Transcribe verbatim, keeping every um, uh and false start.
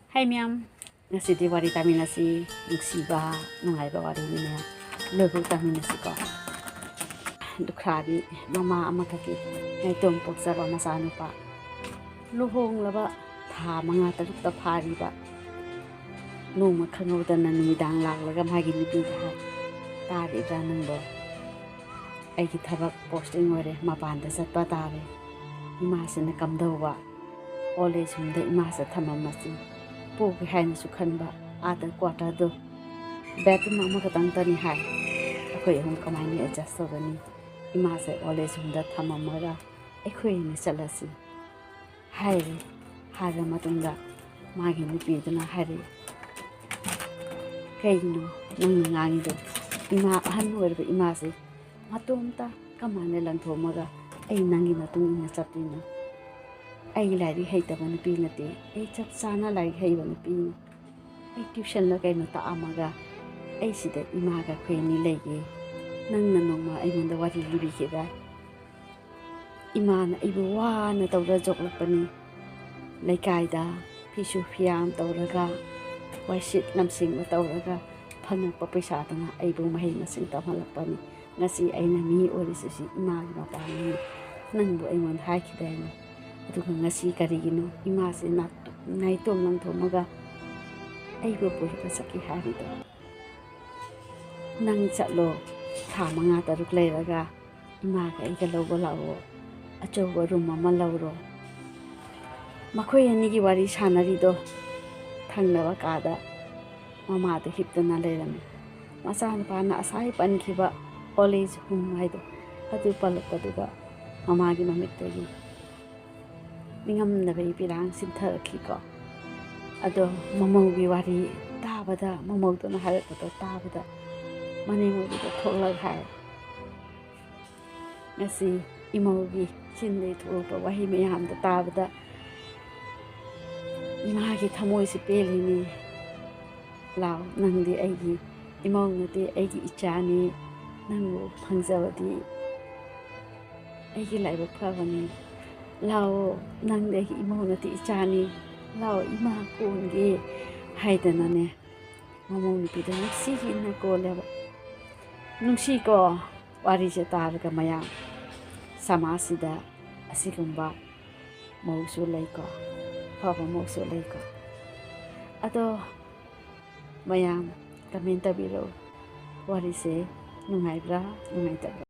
ꯍꯥꯏ ꯃꯌꯥꯝ, ꯉꯁꯤꯗꯤ ꯋꯥꯔꯤ ꯇꯥꯃꯤꯟꯅꯁꯤ꯫ ꯅꯨꯡꯁꯤꯕ, ꯅꯨꯡꯉꯥꯏꯕ ꯋꯥꯔꯤꯅꯤꯅꯦ꯫ ꯂꯣꯏꯕꯧ ꯇꯥꯃꯤꯟꯅꯁꯤꯀꯣ꯫ ꯂꯨꯈ꯭ꯔꯥꯕꯤ ꯃꯃꯥ ꯑꯃꯈꯛꯀꯤ ꯅꯥꯏꯇꯣꯝ ꯄꯣꯛꯆꯕ ꯃꯆꯥꯅꯨꯄꯥ꯫ ꯂꯨꯍꯣꯡꯂꯕ ꯊꯥ ꯃꯉꯥ ꯇꯔꯨꯛꯇ ꯐꯥꯔꯤꯕ ꯅꯣꯡꯃ ꯈꯪꯍꯧꯗꯅ ꯅꯨꯃꯤꯗꯥꯡ ꯂꯥꯛꯂꯒ ꯃꯥꯒꯤ ꯅꯨꯄꯤꯗ ꯍꯥꯏ, "ꯇꯥꯔꯤꯕ꯭ꯔꯥ ꯅꯪꯕꯣ? ꯑꯩꯒꯤ ꯊꯕꯛ posting ꯑꯣꯏꯔꯦ, ꯃꯄꯥꯟꯗ ꯆꯠꯄ ꯇꯥꯔꯦ꯫ ꯏꯃꯥꯁꯤꯅ ꯀꯝꯗꯧꯕ? Old age homeꯗ ꯏꯃꯥꯁꯦ ꯊꯝꯃꯝꯃꯁꯤ꯫ ꯄꯨꯒꯦ ꯍꯥꯏꯅꯁꯨ ꯈꯟꯕ, ꯑꯥꯗ quarterꯗꯣ bedroom ꯑꯃꯈꯛꯇꯪꯇꯅꯤ ꯍꯥꯏ꯫ ꯑꯩꯈꯣꯏ ꯑꯍꯨꯝ ꯀꯃꯥꯏꯅ adjust ꯇꯧꯒꯅꯤ? ꯏꯃꯥꯁꯦ old age homeꯗ ꯊꯝꯃꯝꯃꯒ ꯑꯩꯈꯣꯏ ꯑꯅꯤ ꯆꯠꯂꯁꯤ" ꯍꯥꯏꯔꯦ꯫ ꯍꯥꯏꯔ ꯃꯇꯨꯡꯗ ꯃꯥꯒꯤ ꯅꯨꯄꯤꯗꯨꯅ ꯍꯥꯏꯔꯦ, "ꯀꯩꯒꯤꯅꯣ ꯅꯪꯅ ꯉꯥꯡꯉꯤꯗꯣ? ꯏꯃꯥ, ꯑꯍꯟ ꯑꯣꯏꯔꯕ ꯏꯃꯥꯁꯦ ꯃꯇꯣꯝꯇ ꯀꯃꯥꯏꯅ ꯂꯪꯊꯣꯛꯑꯝꯃꯒ ꯑꯩ ꯅꯪꯒꯤ ꯃꯇꯨꯡ ꯏꯟꯅ ꯆꯠꯇꯣꯏꯅꯣ? ꯑꯩ ꯂꯥꯏꯔꯤꯛ ꯍꯩꯇꯕ ꯅꯨꯄꯤ ꯅꯠꯇꯦ, ꯑꯩ ꯆꯞ ꯆꯥꯅ ꯂꯥꯏꯔꯤꯛ ꯍꯩꯕ ꯅꯨꯄꯤꯅꯤ꯫ ꯑꯩ tuitionꯂ ꯀꯩꯅꯣ ꯇꯥꯛꯑꯝꯃꯒ ꯑꯩ ꯁꯤꯗ ꯏꯃꯥꯒ ꯑꯩꯈꯣꯏ ꯑꯅꯤ ꯂꯩꯒꯦ꯫ ꯅꯪꯅ ꯅꯣꯡꯃ ꯑꯩꯉꯣꯟꯗ ꯋꯥꯔꯤ ꯂꯤꯕꯤꯈꯤꯗꯥꯏ? ꯏꯃꯥꯅ ꯑꯩꯕꯨ ꯋꯥꯅ ꯇꯧꯔ ꯌꯣꯛꯂꯛꯄꯅꯤ꯫ ꯂꯩꯀꯥꯏꯗ ꯐꯤꯁꯨ ꯐꯤꯌꯥꯝ ꯇꯧꯔꯒ, ꯋꯥꯏꯁꯤꯠ ꯂꯝꯁꯦꯡꯕ ꯇꯧꯔꯒ ꯐꯪꯉꯛꯄ ꯄꯩꯁꯥꯗꯨꯅ ꯑꯩꯕꯨ ꯃꯍꯩ ꯃꯁꯤꯡ ꯇꯝꯍꯜꯂꯛꯄꯅꯤ꯫ ꯉꯁꯤ ꯑꯩꯅ ꯃꯤ ꯑꯣꯏꯔꯤꯁꯤꯁꯨ ꯏꯃꯥꯒꯤ ꯃꯄꯥꯡꯒꯜꯅꯤ꯫ ꯅꯪꯕꯨ ꯑꯩꯉꯣꯟꯗ ꯍꯥꯏꯈꯤꯗꯥꯏꯅꯦ? ꯑꯗꯨꯒ ꯉꯁꯤ ꯀꯔꯤꯒꯤꯅꯣ ꯏꯃꯥꯁꯤ ꯅꯥꯇꯣ-, ꯅꯥꯏꯇꯣꯝ ꯂꯪꯊꯣꯛꯑꯝꯃꯒ ꯑꯩꯕꯨ ꯄꯨꯔꯒ ꯆꯠꯈꯤ ꯍꯥꯏꯔꯤꯗꯣ? ꯅꯪ ꯆꯠꯂꯣ, ꯊꯥ ꯃꯉꯥ ꯇꯔꯨꯛ ꯂꯩꯔꯒ ꯏꯃꯥꯒ ꯑꯩꯒ ꯂꯧꯕ ꯂꯥꯛꯑꯣ, ꯑꯆꯧꯕ room ꯑꯃ ꯂꯧꯔꯣ꯫" ꯃꯈꯣꯏ ꯑꯅꯤꯒꯤ ꯋꯥꯔꯤ ꯁꯥꯟꯅꯔꯤꯗꯣ ꯊꯪꯅꯕ ꯀꯥꯗ ꯃꯃꯥꯗ ꯍꯤꯞꯇꯨꯅ ꯂꯩꯔꯝꯃꯤ꯫ ꯃꯆꯥꯅꯨꯄꯥꯅ ꯉꯁꯥꯏ ꯄꯟꯈꯤꯕ old age home ꯍꯥꯏꯗꯣ, ꯑꯗꯨ ꯄꯜꯂꯛꯄꯗꯨꯗ ꯃꯃꯥꯒꯤ ꯃꯃꯤꯠꯇꯒꯤ ꯅꯤꯡꯉꯝꯗꯕꯒꯤ ꯄꯤꯔꯥꯡ ꯆꯤꯟꯊꯔꯛꯈꯤꯀꯣ꯫ ꯑꯗꯣ ꯃꯃꯧꯒꯤ ꯋꯥꯔꯤ ꯇꯥꯕꯗ, ꯃꯃꯧꯗꯨꯅ ꯍꯥꯏꯔꯛꯄꯗꯣ ꯇꯥꯕꯗ, ꯃꯅꯦꯝꯕꯣꯛꯇꯣ ꯊꯣꯛꯂꯛ ꯍꯥꯏ꯫ ꯉꯁꯤ ꯏꯃꯧꯒꯤ ꯆꯤꯟꯗꯒꯤ ꯊꯣꯛꯂꯛꯄ ꯋꯥꯍꯩ ꯃꯌꯥꯝꯗꯣ ꯇꯥꯕꯗ ꯏꯃꯥꯒꯤ ꯊꯃꯣꯏꯁꯦ ꯄꯦꯜꯂꯤꯅꯦ꯫ "ꯂꯥꯎ, ꯅꯪꯗꯤ ꯑꯩꯒꯤ ꯏꯃꯧ ꯅꯠꯇꯦ, ꯑꯩꯒꯤ ꯏꯆꯥꯅꯤ꯫ ꯅꯪꯕꯨ ꯐꯪꯖꯕꯗꯤ ꯑꯩꯒꯤ ꯂꯥꯏꯕꯛ ꯐꯕꯅꯤ꯫ ꯂꯥꯎ, ꯅꯪꯗꯤ ꯑꯩꯒꯤ ꯏꯃꯧ ꯅꯠꯇꯦ, ꯏꯆꯥꯅꯤ꯫ ꯂꯥꯛꯑꯣ ꯏꯃꯥ ꯀꯣꯟꯒꯦ ꯍꯥꯏꯗꯅꯅꯦ, ꯃꯃꯧ ꯅꯨꯄꯤꯗꯣ ꯅꯨꯡꯁꯤꯅ ꯀꯣꯜꯂꯦꯕ꯫ ꯅꯨꯡꯁꯤꯀꯣ ꯋꯥꯔꯤꯁꯦ ꯇꯥꯔꯒ ꯃꯌꯥꯝ꯫ ꯁꯃꯥꯖꯁꯤꯗ ꯑꯁꯤꯒꯨꯝꯕ ꯃꯧꯁꯨ ꯂꯩꯀꯣ, ꯑꯐꯕ ꯃꯧꯁꯨ ꯂꯩꯀꯣ꯫ ꯑꯗꯣ ꯃꯌꯥꯝ comment ꯇꯧꯕꯤꯔꯛꯎ, ꯋꯥꯔꯤꯁꯦ ꯅꯨꯡꯉꯥꯏꯕ꯭ꯔꯥ ꯅꯨꯡꯉꯥꯏꯇꯕ꯭ꯔꯥ?